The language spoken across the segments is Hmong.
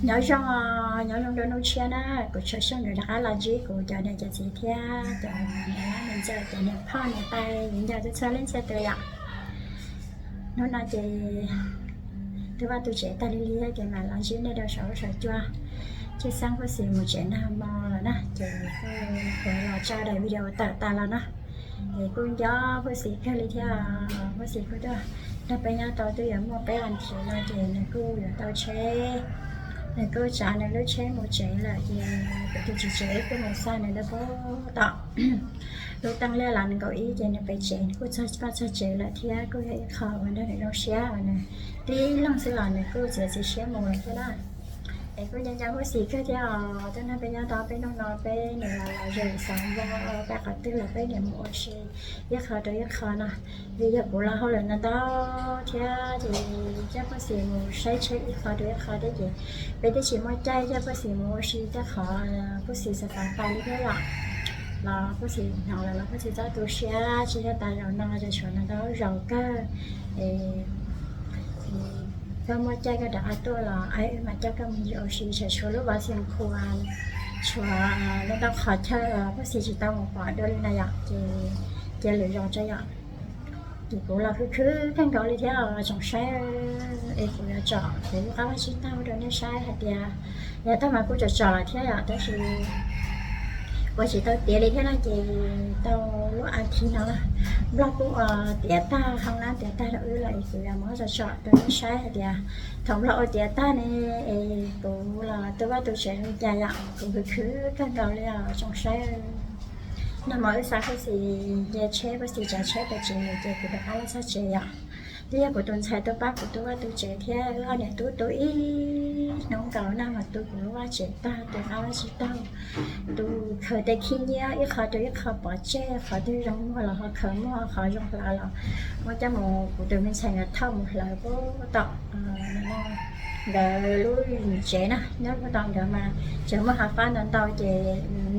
Nyob zoo, nyob zoo rau hnub tshiab na, kuv tshua xyooj rov qab los ntsib kuv cov niam cov txiv thiab cov niam ntxawm, cov niam phauj niam tais viv ncaus txhua leej txhua tus yom. Hnub no ces tu vaj tu tsev tag li li ces mam los ntsib nej rau saum huab saum cua. Tshwj xeeb Huab Xis mus tsev nag hmo lawm na, ces kuv los tso daim video tawm tas los na. Es kuj nco Huab Xis kawg li thiab, Huab Xis kuj tuaj nrog peb nyob tau twb yuav muaj peb as thiv no ces nws kuj yuav tau tsheb, nws kuj tsav nws lub tsheb mus tsev lawm ces kuv tus txiv tsev wb kuj mus xa nws rau pem tom lub teej liaj las nees nkaum ib ces nws pem tsev nws kuj txog paj txog tsev lawm thiab kuj yog ib qho uas nrog nws zoo siab uas nws tib leeg xwb los nws kuj txiav txim siab mus lawm thiab na. Es kuj nco nco Huab Xis kawg thiab os, tuaj nrog peb nyob tau peb hnub no peb niam los los zem xav npau peb qhov twg los peb niam mus ua si ib qho rau ib qho no. Vim yog kuv los hauj lwm ntau ntau thiab ces coj Huab Xis mus saib tsheb ib qho rau ib qho thiab ces peb twb tsis muaj caij coj Huab Xis mus ua si tej qhov Huab Xis xav xav tas li thiab yom. Los Huab Xis hnov lawm los Huab Xis txhob tu siab, tsis yog tas zaum no, tseem tshuav ntau zaus kawg. Koj muaj caij koj rov qab tuaj los wb mam coj koj mus ncig ua si, tseem tshuav lub vaj xeem khua, tshuav ntau ntau qhov chaw Huab Xis tsis tau mus pom dua li na yom, ces cia lwm zaus tso yom. Ces kuv los khwv khwv kawg nkaus li thiab tsoom saib, es kuv yuav tsom kuv lub qab vaj tsib taug rau nej saib hais tias, yog tag mas kuj tsom tsom lawm thiab yom, tab sis ua tsis tau tiav li thiab no ces tau lub as thiv no Nplog kuj ua tiav tag, hoob nab tiav tag rau wb lawm es kuv yuav muab tsom tsom rau nej saib hais tias thaum Nplog ua tiav tag ne es kuv los tu vaj tu tsev li cas yom, kuv khwv khwv kawg nkaus li os tsoom saib. Nag hmo wb xa Huab Xis, nce tsheb Huab Xis tsav tsheb pem tsev lawm ces kuv rov qab los txog tsev yom. Twb yog kuv tus ntxhais tuaj pab kuv tu vaj tu tsev thiab wb ob niam tub tu ib hnub nkaus nag hmo tu kuv lub vaj tsev tag, tu qab vaj tsib taug, tu khaws tej khib nyiab ib qho rau ib qho pov tseg, qhov twg zoo muag los ho khaws muag, qhov zoo hlawv los muab coj mus kuv tus me ntxhais nkawd thauj mus hlawv pem tom nkawd lub tsev na, nyob pem tom nkawd mas tseem muaj hav fab ntau ntau ces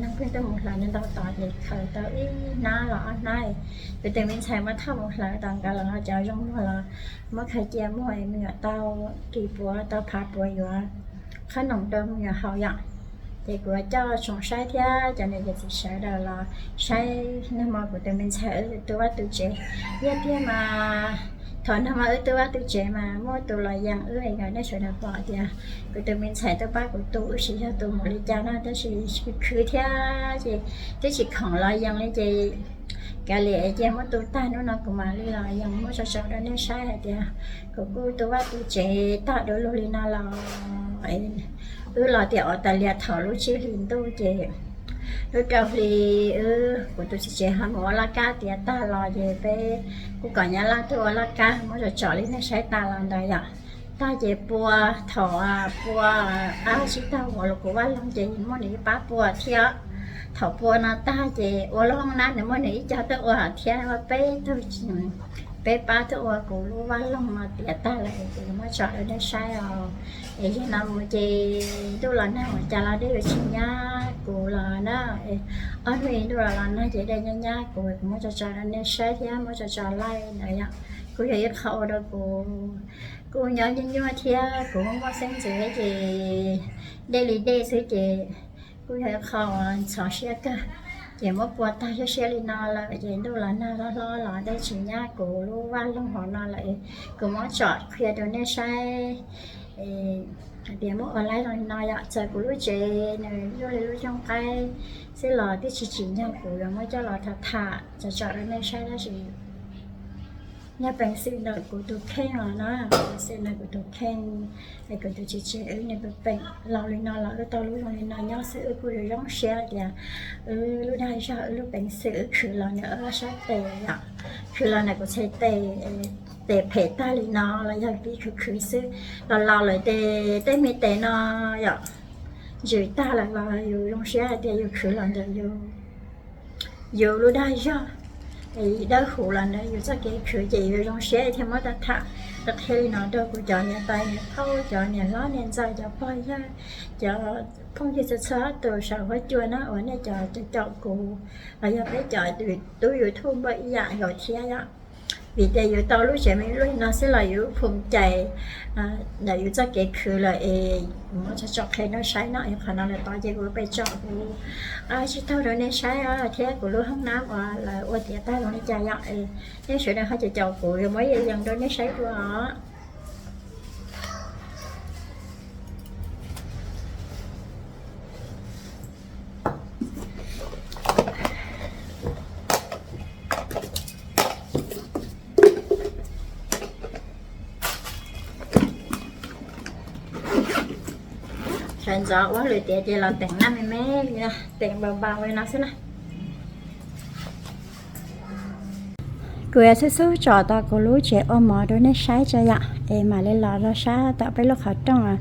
neeg pheej tuaj mus hlawv ntau ntau tos ces khaws tau ib hnab los ob hnab. Kuv tus me ntxhais muab thauj mus hlawv tos nkawd los cov zoo muag los muab khaws cia muag me nyuam tau kis puav tau phav puav yuav qhob noom rau me nyuam haus yom. Ces kuv coj tsoom saib thiab cov niam cov txiv sawv daws los saib nag hmo kuv tus me ntxhais wb tu vaj tu tsev. Yog tiag mas thaum nag hmo wb tu vaj tu tsev mas muaj tus los yees wb es nej sawv daws pom tias kuv tus me ntxhais tuaj pab kuv tu, wb tsis yog tus mus li cas no tab sis khwv thiab ces twb tsis khoom los yees li ces kav liam cia muab tu tag hnub no kuv mam li los yees muab tso tso rau nej saib hais tias kuv kuj tu vaj tu tsev tag du lug li no los wb los tias ua tas li thaum lub tsib hlis ntuj ces lub rau hli wb kuv tus txiv tsev ho mus ua laj kab tiav tag los ces peb kuj kom nyab laj tuaj ua laj kab muab tso tso li nej saib tas los ntawd yom. Tag ces pua, thaum pua qab tsib taug uas los kuv vaj loog ces muaj nws ib pab pua thiab. Thaum pua no tag ces ua lub hoob nab nws muaj nws ib co tuaj ua thiab, peb tug, peb pab tuaj ua kuv lub vaj loog no tiav tag lawm es kuv muab tso rau nej saib os. Es yog no mus ces ntuj los nag ua cas los dej yuav tsis nyab kuv los na. Ob hnub ntuj los los nag ces dej nyab nyab kuv, kuv muab tso tso rau nej saib thiab muab tso tso laij ntawd yom. Kuj yog ib qho ua rau kuv kuj nyob nyuaj nyuaj thiab kuv muaj xeeb ntxwv ces dej li dej xwb ces kuj yog ib qho ntxhov siab kawg. Ces muab pua tag siab siab li no lawm ces ntuj los nag hlob hlob los dej tsis nyab kuv lub vaj loog hauv no lawm, kuv muab tsom qhia rau nej saib hais tias muab ua laij zoo li no yom. Txawm kuv lub tsev nws zoo li lub cooj qaib xwb los twb tsis tsim nyog kuv yuav muab coj los tham tham tsom tsom rau nej saib tab sis yog peev xwm ntawm kuv tus kheej los na, peev xwm ntawm kuv tus kheej es kuv tus txiv tsev wb niag peem peem laus li no los wb tau lub zoo li no nyob xwb wb kuj zoo zoo siab tias wb lub dag zog wb lub peev xwm wb khwv los ntawm wb ob sab tes yom, khwv los ntawm kuv txhais tes, tes phem tag li no los yog pib khwv khwv xwb. Los laus lawm ces tej me tes no yom, ntsws tag lawm los yus zoo siab hais tias yus khwv los ntawm yus lub dag zog, dawb huv los ntawm yus txoj kev khwv ces yus zoo siab thiaj muab tau tham qhia li no rau kuv cov niam tais niam phauj, cov niam hlob niam ntxawm, cov pog yawg, cov phooj ywg txhua txhua tus saum huab cua na uas nej cov caum kuv los yog peb cov tub YouTube npaj ib yam nkaus thiab yom. Vim tias yus tau lub tsev me luaj no xwb los yus phoom cai ntawm yus txoj kev khwv lawm es muab tso tso qhia nej saib no. Qhov no lawm tod ces kuv pem tsom kuv qab tsib taug rau nej saib thiab kuv lub hoob nab uas lawv ua tiav tag zoo li cas yom. Nej sawv daws ho caum caum kuv yuav muab yees rau nej saib dua os. Sawv ntxov ua lwm tiam ces los teem naj me me li no, teem npaum npaum li no xwb na. Kuv yuav xub xub tsom tau kuv lub tsev ua mov rau nej saib tso yom, es mam li los rau sab tom peb lub qhov rooj,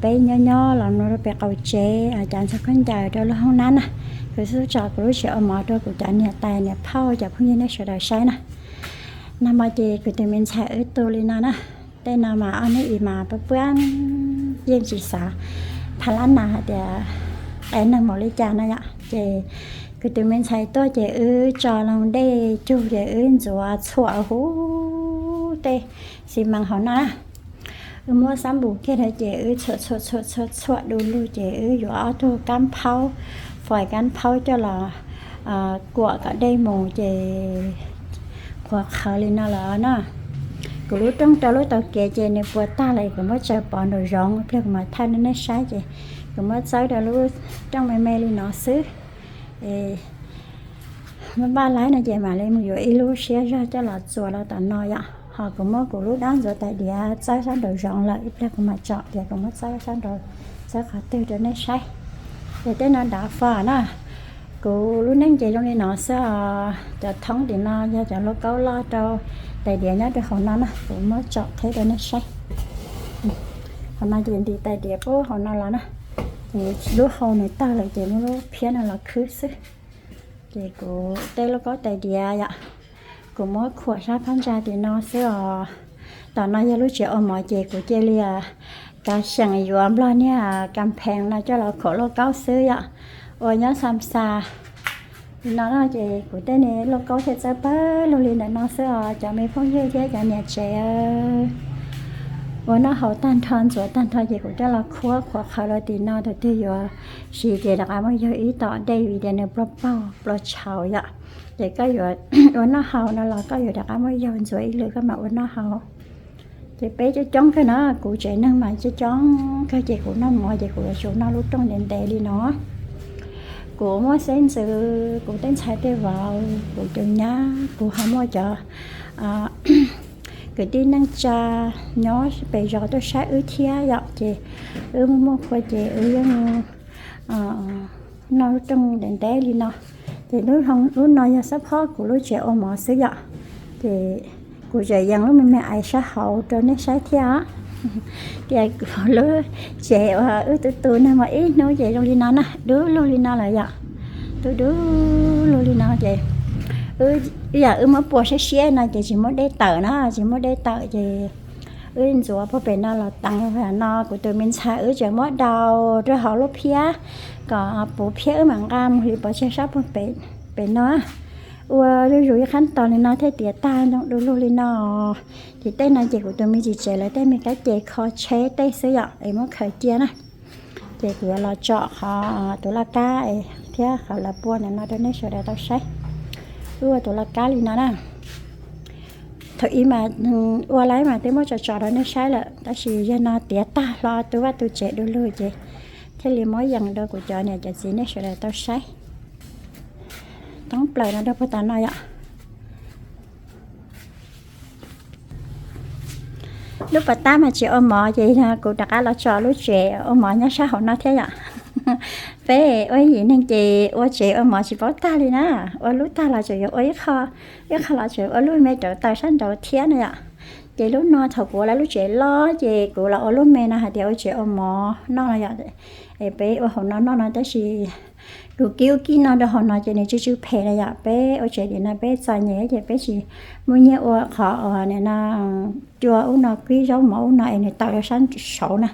peb nyob nyob los mloog rau pem qaum tsev, cov ntxhua khaub ncaws rau lub hoob nab na. Kuv xub xub tsom kuv lub tsev ua mov rau kuv cov niam tais niam phauj cov phooj ywg nej sawv daws saib na. Nag hmo ces kuv tus me ntxhais wb tu li no na. Tej no mas ob hnub ib mas pab puab yeej tsis xav pha lab nas hais tias qee neeg mus li cas no yom. Ces kuv tus me ntxhais tuaj ces wb tso loo dej cug ces wb ntxuav txhuam huv tej xi mas hauv no na. Wb muab xab npus kiag rau ces wb txhuam txhuam txhuam txhuam txhuam du lug ces wb yuav ob tug kab phaub, fais kab phaub coj los kuam kom dej mus ces qhuav qhawv li no lawm na. Kuv lub rooj rau lub taug kev ces nws puas tag lawm, kuv muab tsaws pov nraum zoov ib pliag kuv mam thaij rau nej saib ces kuv muab txawb rau lub rooj me me li no xwb. Npaj laib no ces mam li mus yuav ib lub siab zog coj los txuas los tom no yom. Ho kuv muab kuv lub dab ntxuav tais diav txawb sab nraum zoov lawm, ib pliag kuv mam tsom tias kuv muab txawb sab nraud, txawb qhov twg rau nej saib. Ces tej no dav fo na. Kuv lub neej ces zoo li no xwb os. Cov thoob tim no yog cov lauj kaub loj rau tais diav nyob rau hauv no na, kuv muab tsom qhib rau nej saib. Hauv no ces ntim tais diav puag hauv no los na. Ces lub hau nws tawg lawm ces muab lub phiab no los khwb xwb. Ces kuv tej lauj kaub tais diav yom, kuv muab khuam sab phab ntsa tim no xwb os. Tom no yog lub tsev ua mov ces kuv cia li kav xyeem yuav nplog niag kas phees no coj los khuam lauj kaub xwb yom. Ua nyob xa xa li no no ces kuv tej niag lauj kaub thiaj txawb pawg lug li ntawm no xwb os cov me phooj ywg thiab cov niam tsev. Ua noj haus tag nrho ntxuav tag nrho ces kuv coj los khuab qhuav qhawv rau tim no, tus twg yuav siv ces rov qab muab yaug ib tom dej vim tias nws plua paug plua tshauv yom. Ces koj yuav ua noj haus no los koj yuav rov qab muab yaug ntxuav ib lwm koj mam ua noj haus. Ces peb coob coob kawg na, kuv tsev neeg mas coob coob kawg ces kuv noj mov ces kuv yuav tsum noj lub rooj ntev ntev li no. Kuv muaj xeeb ntxwv, kuv tej ntxhais tej vauv, kuv cov nyab, kuv ho muaj cov kwv tij neej tsa nyob pem zos tuaj saib wb thiab yom, ces wb muaj muaj qhua ces wb yeej noj lub rooj ntev ntev li no. Ces lub no yog xab phob kuv lub tsev ua mov xwb yom. Ces kuv tseem yees lub me me aiv sab hauv rau nej saib thiab. Tias kuv lub tsev uas wb tu tu nag hmo ib hnub ces zoo li no na, dub lug li no lawm yom. Dub dub lug li no ces wb yam wb muab pua siab siab no ces tsis muaj dej tawm na, tsis muaj dej tawm ces wb ntxuav puag pem no los teev no, kuv tus me ntxhais wb tseem muab daus rau hauv lub phiab kom puv phiab wb mam nqa mus hliv pov tseg sab puag pem no. Ua zuj zus ib qhab tos li no thiaj tiav tag ntoo du lug li no. Ces tej no ces kuv tus me txiv tsev lawv tej me kab ces kho tsheb tej xwb yom, es muab khaws cia na. Ces kuv yuav los tsom qhov tus laj kab thiab qhov lawv pua ntawm no rau nej sawv daws tau saib. Wb ua tus laj kab li no na. Thaum ub mas ua laib mas twb muab tso tso rau nej saib lawm, tab sis yog no tiav tag hlo tu vaj tu tsev du lug ces thiaj li muab yees rau kuv cov niam cov txiv nej sawv daws tau saib. Thoob plaws no rau puag ta no yom. Lub pas tab mas tsis ua mov ces kuv rov qab los tso lub tsev ua mov nyob sab hauv no thiab yom. Peb ua yim neeg ces ua tsev ua mov tsis paub tag li na, ua lub tag los tseem yuav ua ib qho, ib qho los tseem ua lub me rauv taws sab nraud thiab no yom. Ces lub no thaum kuv ua lub tsev loj ces kuv los ua lub me no hais tias ua tsev ua mov noj no yom. Es peb ua hauv no noj no tab sis kuv kib ub kib no rau hauv no ces nws tsw tsw phem na yom. Peb ua tsev tim no peb txom nyem ces peb tsis muaj nyiaj ua qhov uas nim no cua ub no kib zaub mov ub no es nws tawm rau sab saud na,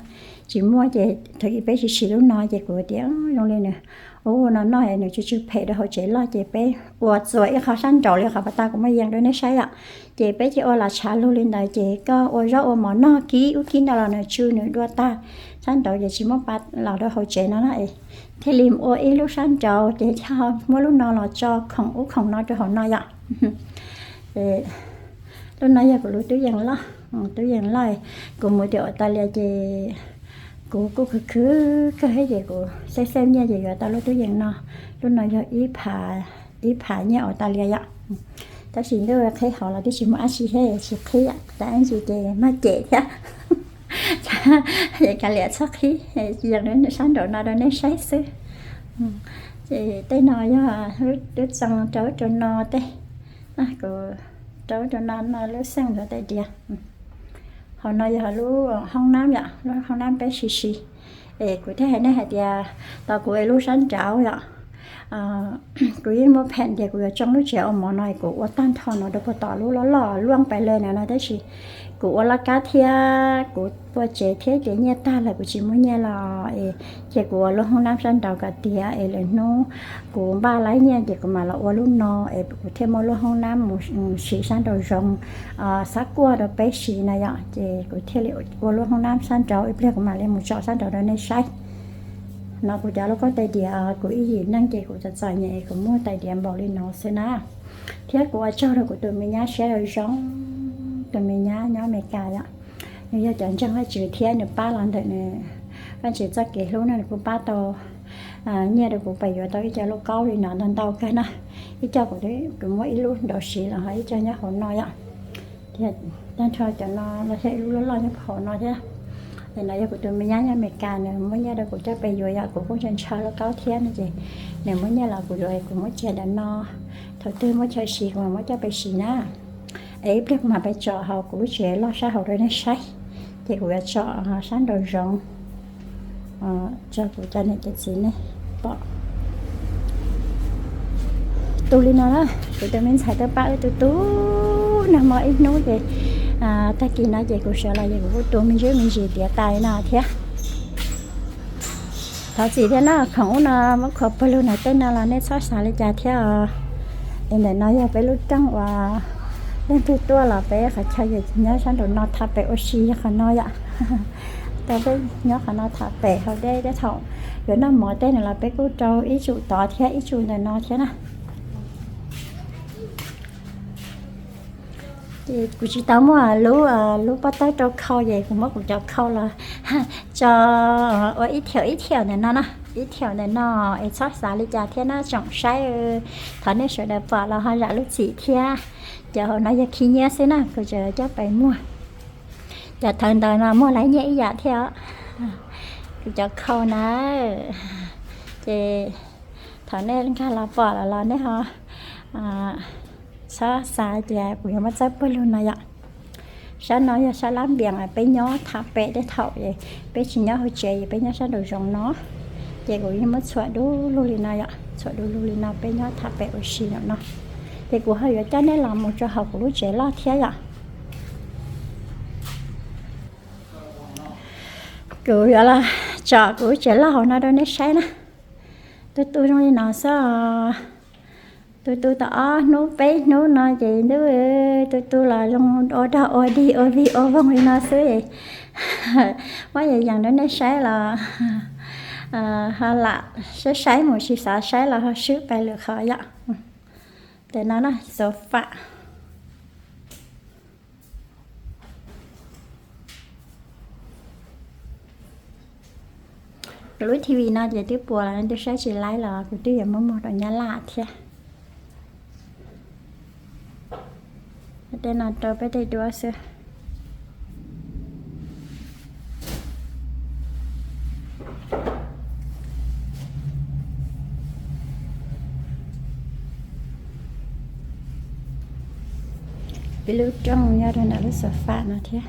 tsis muaj ces thaum ub peb tsis siv lub no ces kuv tias zoo li nws Ua no noj nws tsw tsw phem rau hauv tsev loj ces peb ua txuas ib qho sab nraud li qhov pas tas kuv muab yees rau nej saib yom. Ces peb cia ua los tshav lug li ntawd ces koj ua zaub ua mov noj kib ub kib no los nws tsw nws dua tag sab nraud ces tsis muab pa los rau hauv tsev no na. Thiaj li ua ib lub sab nraud ces muab lub no los tso khoom ub khoom no rau hauv no yom. Lub no yog kuv lub tub yees loj, tub yees loj. Kuv mus tim Australia ces kuv kuj khwv khwv kawg thiab ces kuv xeeb xeeb nyiaj ces yuav tau lub tub yees no. Lub no yog ib phav nyiaj Australia yom. Tab sis ntuj qhib hauv los twb tsis muaj dab tsi thiab, tsis qhib yom, tab sis ces mag cem thiab. Ces kav liam txhob qhib, yees sab nraum no rau nej saib xwb. Ces tej no yog lub txee rau ub rau no tej, kuv rau ub rau no no lub xeej ntawd tej diav. Hauv no yog lub hoob nab yom, lub hoob nab peb si si. Es kuv thiaj hais nej hais tias tau kuv es lub sab nraud yom. Kuv yeej muaj pheem tias kuv yuav tsoo lub tsev ua mov no es kuv ua tag nrho no rau puag tom lub loj loj luaj pais le na no tab sis kuv ua laj kab thiab kuv pua tsev thiab ces nyiaj tag lawm kuv tsis muaj nyiaj los es cia kuv ua lub hoob nab sab nraud kom tiav es lwm hnub kuv npaj laib nyiaj ces kuv mam los ua lub no es kuv thiaj muaj lub hoob nab mus siv sab nraud zoov, xab kuaj rau peb siv na yom. Ces kuv thiaj li ua lub hoob nab sab nraud ib pliag kuv mam li mus tsom sab nraud rau nej saib. No kuv cov lub koob tais diav kuv ib yim neej ces kuv txom txom nyem kuv muaj tais diav npaum li no xwb na. Thiab kuv ua tsaug rau kuv tus me nyab siab zoo zoo, tus me nyab nyob Amelikas yom. Nws yog cov ntseeg Vajtswv thiab nws pab los ntawm nws Vajtswv txoj kev hlub no nws kuj pab tau nyiaj rau kuv pab yuav tau ib co lub kaub li no ntau ntau kawg na. Ib co kuv, kuv muab ib lub nrau siv los ho ib co nyob hauv no yom. Tag nrho cov no los yog ib lub loj loj nyob hauv no thiab. Ces no yog kuv tus me nyab nyob Amelikas nws muab nyiaj rau kuv coj pes yuav yom, kuv kuj ntshaw ntshaw lub kaub thiab no ces nws muab nyiaj los kuv yuav kuv muab cia ntawm no. Thaum twg muab chaw siv kuv mam muab coj pes siv na. Es ib pliag kuv mam pes tsom hauv kuv lub tsev loj sab hauv rau nej saib. Ces kuv yuav tsom sab nraud zoov tso kuv cov niam cov txiv nej pom. Tu li no na, kuv tus me ntxhais twb pab wb tu tu nag hmo ib hnub ces tag kis no ces kuv sawv los ces kuv kuj tu me ntsis me ntsis tiav tas li no thiab. Thov txim thiab na, khoom ub no muab khuam pawg lug no tej no los nej txhob xav li cas thiab os. Es ntawm no yog peb lub rooj uas leej twg tuaj los peb qhov chaw nyob sab nraum no tham pem ua si yog qhov no yom. Tau peb nyob qhov no tham pem haus dej tej thaum yuav noj mov tej no los peb kuj rau ib tsum tod thiab ib tsum ntawm no thiab na. Ces kuv tsis tau muaj lub, lub pob tawb rau khau ces kuv muab kuv cov khau los tso ua ib thiaum ib thiaum ntawm no na, ib thiaum ntawm no es txhob xav li cas thiab na tsoom saib. Thov nej sawv daws pom los ho zam lub txim thiab. Cov hauv no yog khi nyiab xwb na, kuv tseem coj pes muag. Cov thawv ntawd no muag laib nyiaj ib yam thiab. Kuv cov khau na, ces thaum nej nkag los pom lawm los nej ho txhob xav tias kuv yuav muab txawb pawg lug no yom. Sab no yog sab lab npias peb nyob tham pem tej thaum peb tsis nyob hauv tsev es peb nyob sab nraum zoov no. Ces kuv yeej muab txhuam du lug li no yom, txhuam du lug li no peb nyob tham pem ua si no no. Ces kuv ho yuav coj nej los mus rau hauv kuv lub tsev loj thiab yom. Kuv yuav los tsom kuv lub tsev loj hauv no rau nej saib na. Tu tu zoo li no xwb. Tu tu tau ob hnub peb hnub no ces ntuj, tu tu los zoo ua dog ua dig ua vig ua voog li no xwb. Muab yees yees rau nej saib los ho lam saib saib mus, tsis xav saib los ho swb pais lwm qhov yom. Ntawm no na, sofa. Kuv lub T V no ces twb puas los nej twb saib tsis laib los kuv twb yuav muab muag rau Nyab Laj thiab. Tej no rau peb tej duab xwb. Ib lub rooj nyob rau ntawm lub sofa no thiab.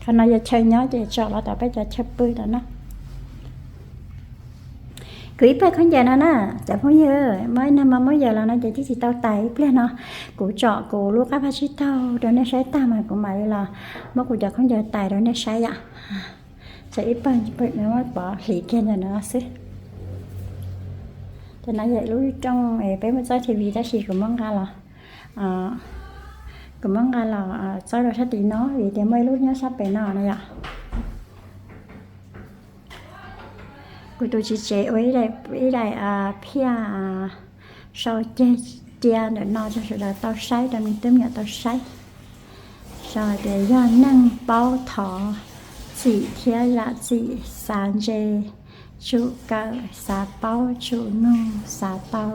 Qhov no yog chaw nyob ces tsom los tom peb cov chaw pw tom no. Kuv ib pawg khaub ncaws no na, cov phooj ywg, muaj ib nag hmo muab yawm los no ces twb tsis tau tais ib pliag no. Kuv tsom kuv lub qab phab tsib taug rau nej saib tag mas kuv mam li los muab kuv cov khaub ncaws tais rau nej saib yom. Tsam ib pawg pawg no muab pov hliv kiag ntawm no xwb. Cov no yog lub rooj peb muab txawb T V tab sis kuv muab nqa los, kuv muab nqa los txawb rau sab tim no vim tias muaj ib lub nyob sab pem no no yom. Kuv tus txiv tsev ua ib daim phiaj sau ceg cia ntawm no rau sawv daws tau saib, rau me tub me nyuam tau saib. Sau tias yog neeg paub thov txim thiab zam txim, xav ntse tsum kawm, xav paub tsum nug, xav tau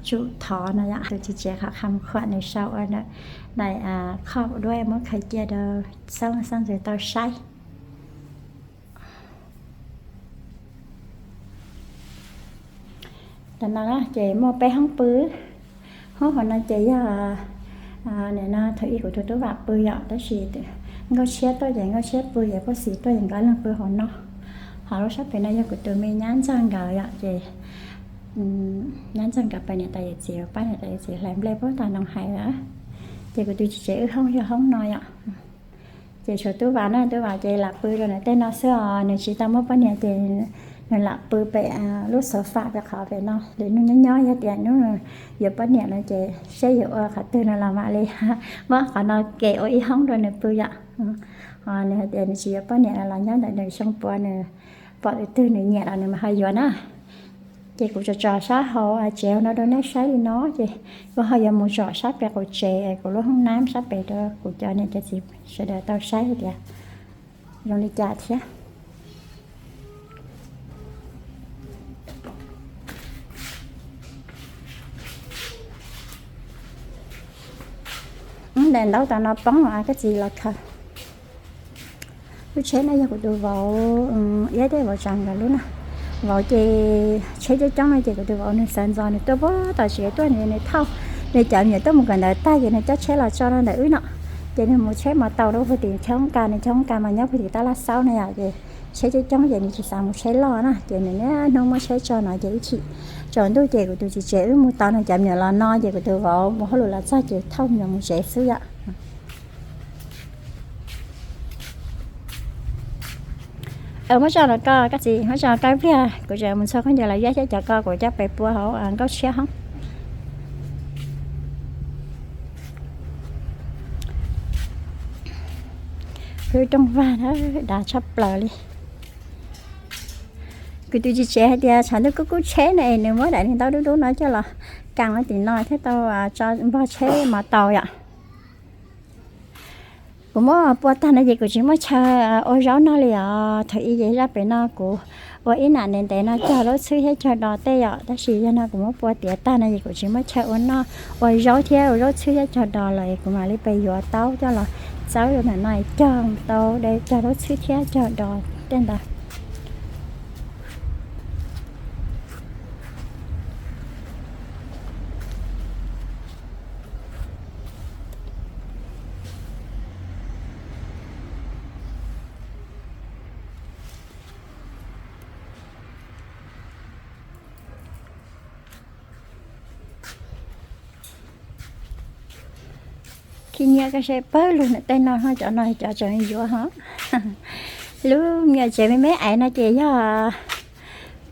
tsum thov no yom. Tus txiv tsev qhov kham khuam nws sau ua daim khoj duab muab khaws cia rau xeeb xeeb ntxwv tau saib. Tam no ces muaj peb hoob pw. Hoob hauv no ces yog nim no thaum ub kuv tus tub Vam pw yom, tab sis Nkauj Tshiab tuaj ces Nkauj Tshiab pw ces Paj Xis tuaj ces nkawd leeg pw hauv no. Ho lub sab pem no yog kuv tus me nyab ntxawg nkawd yom, ces nyab ntxawg nkawd pab niam tais yawm txiv, pab niam tais yawm txiv hlais nplej puag ta noo hais lawm. Ces kuv tus txiv tsev wb hoob yog hoob no yom. Ces tshuav tub Vam na, tub Vam ces lam pw rau nws tej no xwb os, nws tsis tau muaj poj niam ces nws lam pw pem lub sofa pem qhov pem no. Lwm hnub nyob nyob yog tias hnub yuav poj niam no ces seb yuav ua qhov twg no los mam li muab qhov no kem ua ib hoob rau nws pw yom. Ho nws hais tias nws tsis yuav poj niam no los nyob ntawm nws xyoo puav nws pom tus twg nws nyiam los nws mam ho yuav na. Ces kuv tso tso sab hauv tsev no rau nej saib li no ces kuv ho yuav mus tsom sab pem qaum tsev, kuv lub hoob nab sab pem rau kuv cov niam cov txiv sawv daws tau saib tias zoo li cas thiab. Daim ntaub tom no poob, koj txiv los khaws. Lub tsheb no yog kuv tus vauv, iab tej vauv tsav nkawd lub na. Vauv ces tsheb coob coob no ces kuv tus vauv nws sawv ntxov nws tuaj puag tom tsev tuaj nws thauj, nws cov me nyuam tuaj mus kawm ntawv tag ces nws cab tsheb los tso rau ntawm wb no. Ces nws mus tsheb mos taus rau puag tim chaw hoob kas, nws chaw hoob kas mas nyob puag tim tab laj xaub na yom, ces tsheb coob coob ces nws tsis xav mus tsheb loj na, ces nws niaj hnub muab tsheb tso no ces ib chim tsaus ntuj ces kuv tus txiv tsev wb mus tau nws cov me nyuam los no ces kuv tus vauv mus hauj lwm los txog ces thauj me nyuam mus tsev xwb yom. Muab tso los koj, koj txiv, muab tso koj ib pliag, kuv tseem mus ntxhua khaub ncaws los yaj thiab cov ko kuv coj pem pua hauv Nkauj Tshiab hoob. Lub rooj vag na, dav tshaj plaws li. Kuv tus txiv tsev hais tias tshav ntuj kub kub tsheb na es nws muab daim niag ntaub dub dub no coj los kas ua tim no thiab tau tso npog tsheb mos taus yom. Kuv muab pua tag no ces kuv tsis muaj chaw ua zaub noj li os. Thaum ub ces zaj pem no kuv ua ib nam ntev ntev no cog zaub txhwb thiab cog dos tej yom, tab sis yog no kuv muab pua tiav tag no ces kuv tsis muaj chaw ua noj, ua zaub thiab ua zaub txhwb thiab cog dos lawm es kuv mam li pes yuav taub coj los txawb rau ntawm no cog tau de cog zaub txhwb thiab cog dos tej ntawd. Khib nyiab koj saib pawg lug ntawm tej no ho, cov no cov tseem yuav ho. Lub me nyuam tsev me me ais no ces yog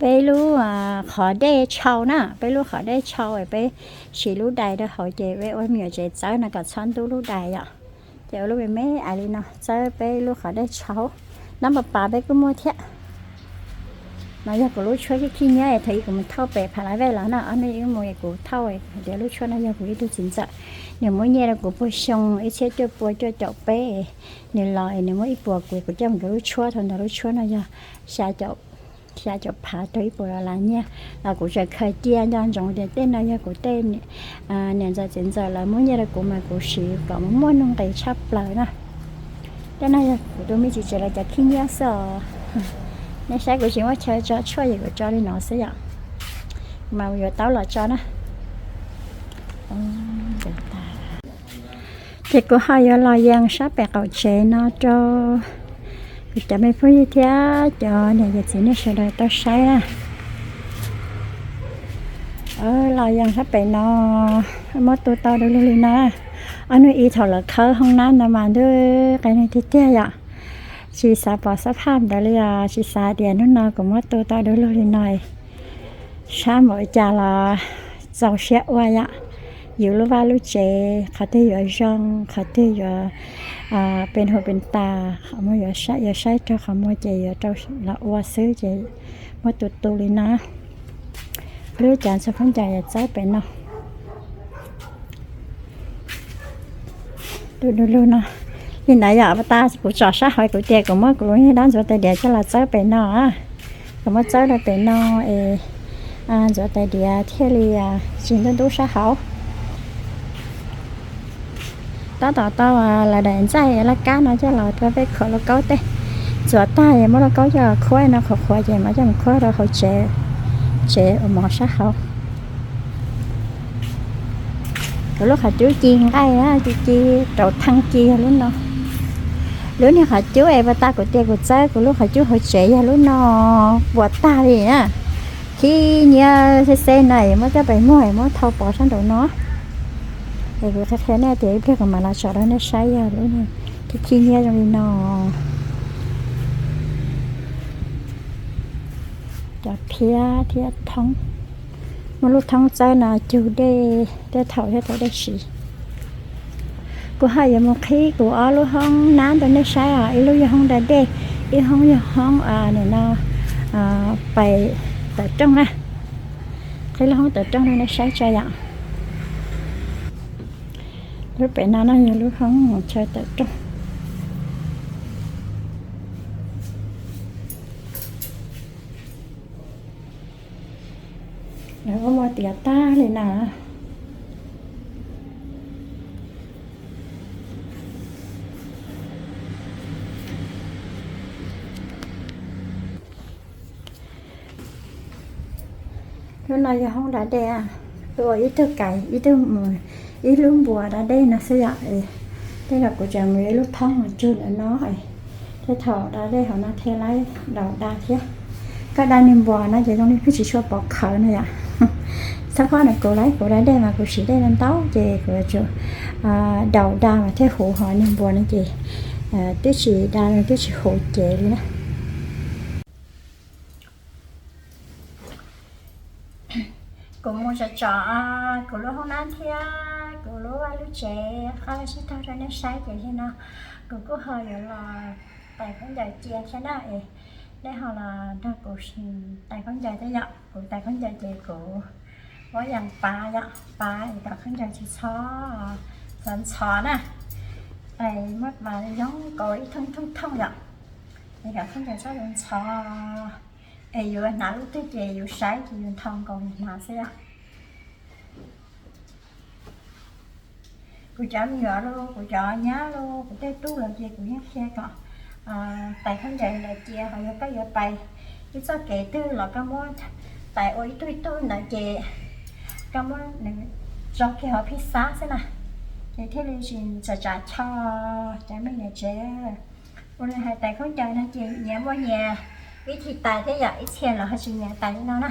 peb lub qhov dej tshau na, peb lub qhov dej tshau peb siv lub dais rau hauv ces peb ua me nyuam tsev txawb no kom txhob ntub lub dais yom. Ces ua lub me me ais li no txawb peb lub qhov dej tshau. Nab pas pas peb kuj muaj thiab. No yog kuv lub tshuab khib khib nyiab es thaum ub kuv mus thauj pem Phav Lav Vej los na, ob hnub ib mus es kuv thauj hais tias lub tshuab no yog kuv ib tug txiv ntxawm, nws muab nyiaj rau kuv puag xyoo ib txhiab cuaj pua cuaj caum peb, nws los es nws muab ib puas kuv, kuv coj mus rau lub tshuab, thaum ntawd lub tshuab no yog xya caum, xya caum phav rau ib puas dollar nyiaj. Los kuv tseem khaws cia nco ntsoov tias tej no yog kuv tej niam ntxawm txiv ntxawm lawv muab nyiaj rau kuv mas kuv siv kom mus muaj nuj nqis tshaj plaws na. Tej no yog kuv tus me txiv tsev lawv cov khib nyiab xwb os. Nej saib kuv tsis muaj chaw tso tshuaj ces kuv tso li no xwb yom. Mas yuav taub los tso na. Ces kuv ho yuav los yees sab pem qaum tsev no rau kuv cov me phooj ywg thiab cov niam cov txiv nej sawv daws tau saib na. Los yees sab pem no, muab tu tau du lug li na. Ob hnub ib thaum lawv khawb hoob nab ntawd mas ntuj qe neeg tiag tiag yom. Tsis xav pom xab phaj ntawd li os, tsis xav tias hnub no kuv muab tu tau du lug li no. Sab npaum cas los txaus siab ua yom. Yus lub vaj lub tsev qhov twg yuav zoo, qhov twg yuav pes huv pes tas, qhov muag yuav saib, yuav saib raug qhov muag ces yuav rau los ua xwb ces muab tu tu li no. Lub cav ntxhua khaub ncaws yuav txawb pem no. Du du lug no. Li ntawd yom, pas tas kuv tsom sab hauv kuv tias kuv muab kuv lub niag dab ntxuav tais diav coj los txawb pem no. Kuv muab txawb rau pem no es ntxuav tais diav thiaj li tsis ntub ntub sab hauv. Tab tom tau lawv daim ntxaij laj kab no coj los rau peb khuam lauj kaub tej. Ntxuav tag es muab lauj kaub coj los khuab no, qhuav qhuav ces mam coj mus khuab rau hauv tsev, tsev ua mov sab hauv. Kuv lub qhov cub ci nqaij na, ci ci rau thaj ci yog lub no. Lub niag qhov cub es pas tas kuv tias kuv txawb kuv lub qhov cub hauv tsev yog lub no, puas tag li na. Khib nyiab xeb xeb na, muab coj pem muag muab thau pov sab nraum no. Es kuv qhia qhia nej tias ib pliag kuv mam los tsom rau nej saib yog lub niag khib khib nyiab zoo li no. Cov phiab thiab thoob, muaj lub thoob txawb no cug dej tej thaum thiab thaum dej siv. Kuv ho yuav mus qhib kuv ob lub hoob nab rau nej saib os, ib lub yog hoob da dej, ib hoob yog hoob nim no pais tawm rooj na. Qhib lub hoob tawm rooj rau nej saib tso yom. Lub pem no no yog lub hoob chaw tawm rooj. Lawv ua muag tiav tag li na. Lub no yog hoob da dej, ua ib tug kais ib tug, ib lub npuas da dej no xwb yom. Tej zaum kuv tseem muaj ib lub thoob mus cug ntawm no, tej thaum da dej hauv no thiaj li daus da thiab. Koj da niag npuas no ces zoo li pheej tsis tshua pom khawv no yom. Txhob phob ntawm kuv lawm, kuv da dej mas kuv siv dej ntau ces kuv yuav tsum daus da mas thiaj huv, ho niag npuas no ces twb tsis da twb tsis huv cev li na. Kuv mus tsom tsom kuv lub hoob nab thiab kuv lub vaj lub tsev qab lab sib tog rau nej saib ces li no kuv kuj ho yuav los tais khaub ncaws cia thiab na es nej ho los nrog kuv tais khaub ncaws thiab yom. Kuv tais khaub ncaws ces kuv muab yas pav yom, pav es kom khaub ncaws tsis txhob ntxhov ntxhov na. Es muab pav zoo nkaus ib thooj thooj thooj yom, es kom khaub ncaws txhob ntxhov ntxhov. Es yus hnav lub twg ces yus saib ces yus nthos nkaus yus hnav xwb yom. Kuv cov me nyuam los, kuv cov nyab los, kuv tej tub los ces kuv yeej qhia kom tais khaub ncaws ntawd cia, ho yog koj yuav pais ib txoj kev twg los koj muab tais ua ib tug ib tug ntawd ces koj muab nws tso kiag hauv phij xab xwb na, ces thiaj li tsis txawm tsav cho cov me nyuam tsev. Ua li hais tais khaub ncaws no ces nyias muaj nyias vib thib tais thiab yom, ib txhia los ho tsis nyiam tais li no na.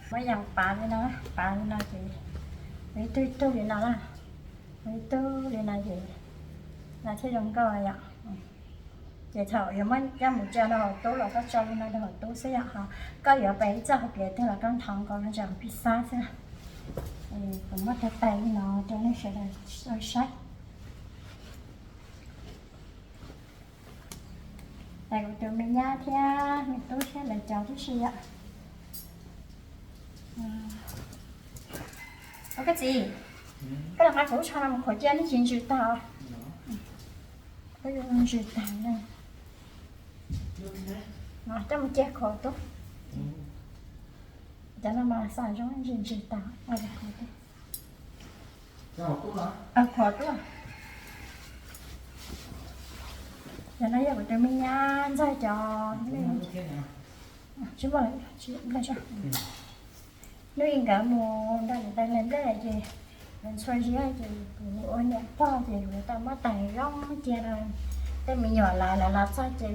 Muab yas pav li no, pav li no ces ua ib tug ib tug li no na, ua ib tug li no ces no thiaj zoo nkauj yom. Ces thaum yuav muab coj mus cia rau hauv tub los koj tso li no rau hauv tub xwb yom, ho koj yuav pais ib txoj hauv kev twg los koj nthos nkaus no rau hauv phij xab xwb. Kuv muab tau tais li no rau nej sawv daws saib. Tais kuv tus me nyab thiab me tub thiab lawv cov tib si yom. Ua koj txiv, koj los nqa kuv lub tsho no mus khuam cia nws tsis ntsws tag. Ntsws tag na. Coj mus cia khuam tub. Cov no mas xam zoo ntsws ntsws tag. Khuam tub. Cov no yog kuv tus me nyab ntxawg cov. Hnub ib nkawd mus nrog niam tais hlais nplej ces nkawd ntxhua ziab ces kuv ua niam pog ces kuv tau muab tais zoo cia rau tej me nyuam lawv los txog ces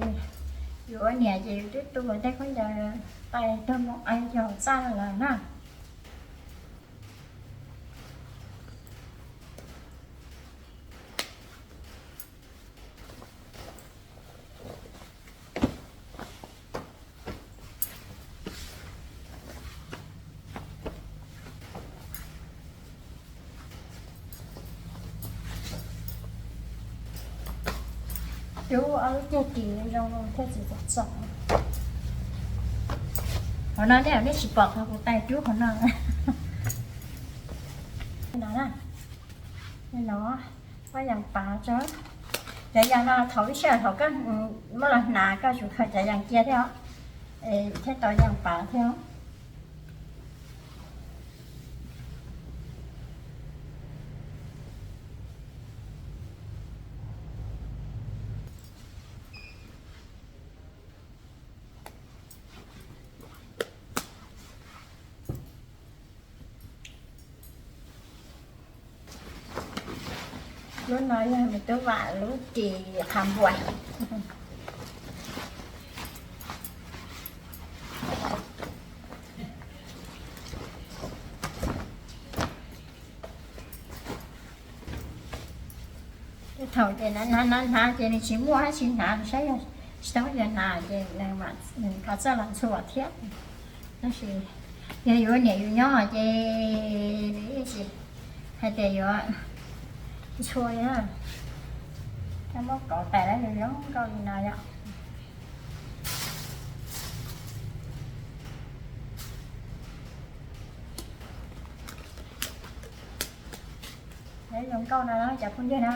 Yus ua niam ces yus twb tu tej khaub ncaws tais tuag mus qee yog txaj lawm na. Cub ob lub ceg ris zoo thiaj tsis txom txom. Qhov no nej nej tsis pom qhov kuv tais cub qhov no. No, no, koj yees pav tso. Cov yees no thaum ib sij hawm thaum koj muab los hnav koj tsum khaws cov yees cia thiab, thiaj tau yees pav thiab. Lub no yog me tub Vam lub ris qha npuas. Thaum ces hnav hnav hnav ces nws tsis muaj dab tsi hnav, saib yog tsis tau yog hnav ces nws mam txawj los ntxhua thiab. Tab sis yog yuav niam yus nyob ces nws yeej tsis hais tias yuav ntxhua li na. Muab kauv tais lawv zoo nkauj li no yom. Zoo nkauj no cov phooj ywg na.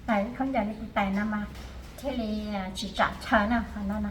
Tais khaub ncaws li kuv tais no mas thiaj li tsis tsam chaw na, qhov no na.